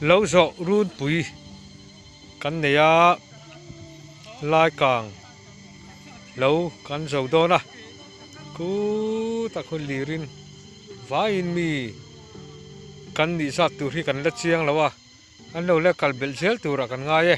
Lo zawh runpui kan nei a, lai kang lo kan zo dawn a, kutah khawn lirin vaiin mi kan nih zat tur hi kan la chiang lo a, an lo la kal belh zel turah kan ngai e.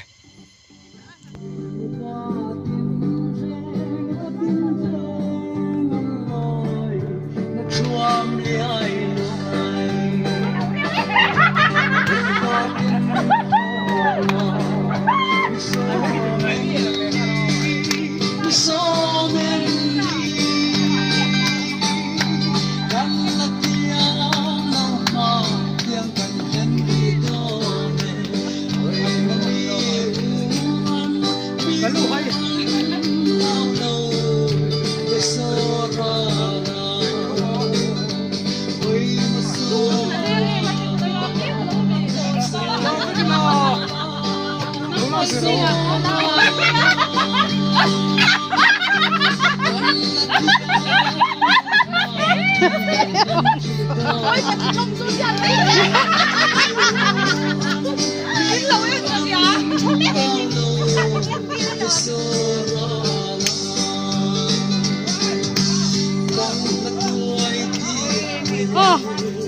Aw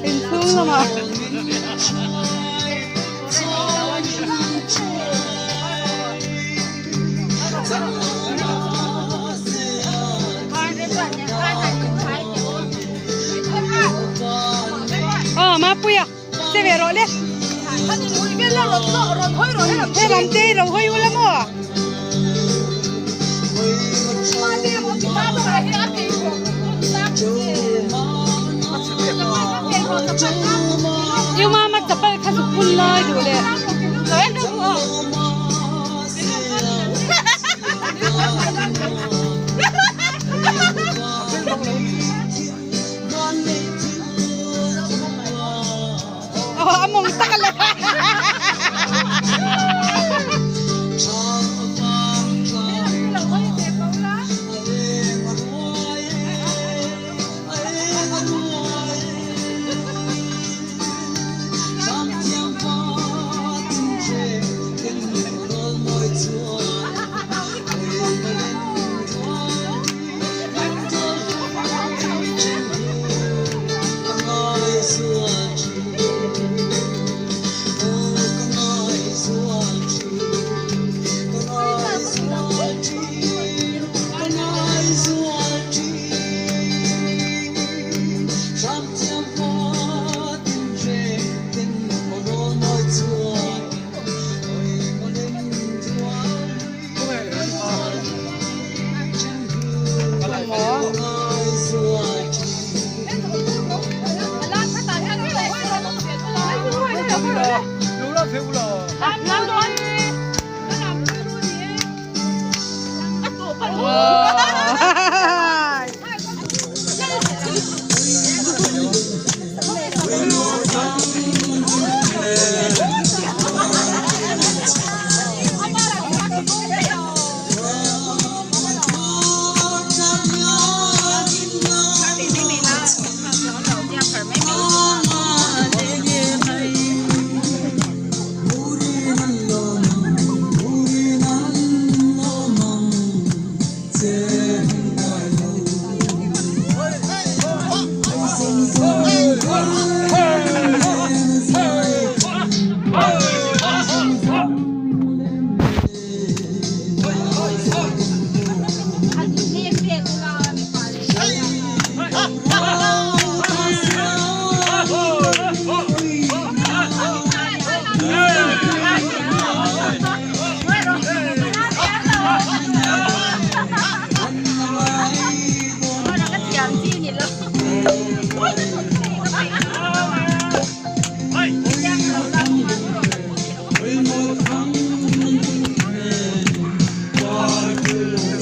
inchhung lamah. Aw Mapuia che ve rawh le. He lam te i lo hawi ula maw? Iu mama chapal kha zuk pun lai duh le. Aw a mawng tak a la.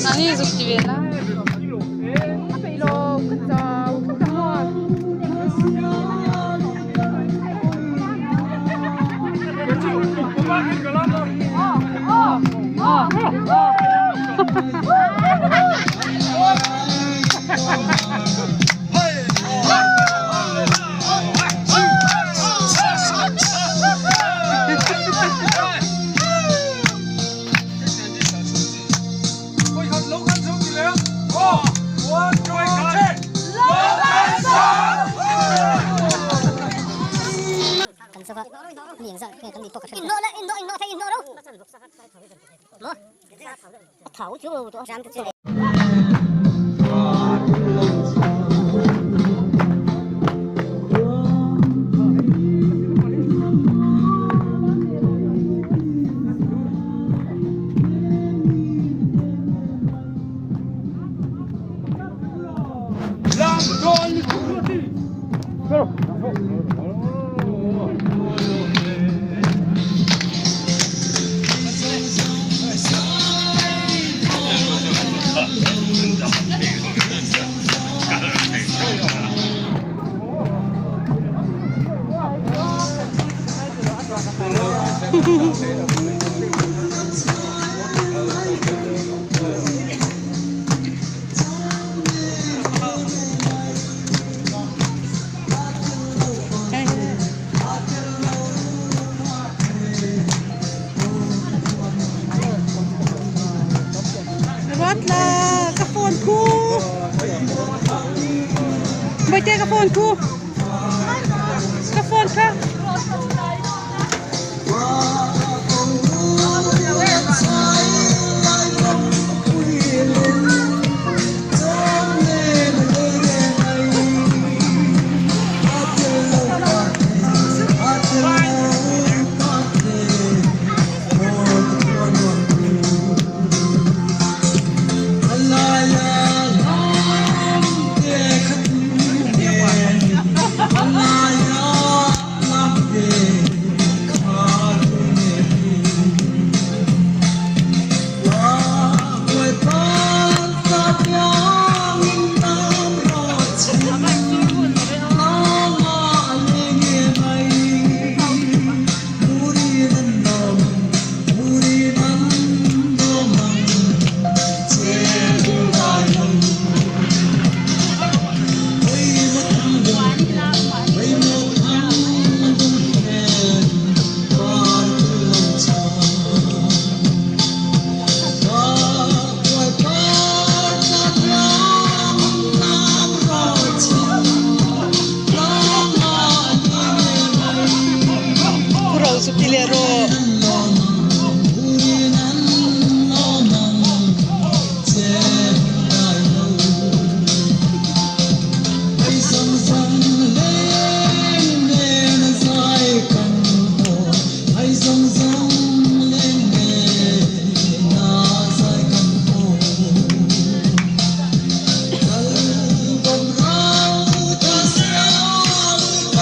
Ani zuk ti ve la. Ruat la ka phone khu Bawihte ka phone khu ka phone kha. Ro zu ti leh rawh.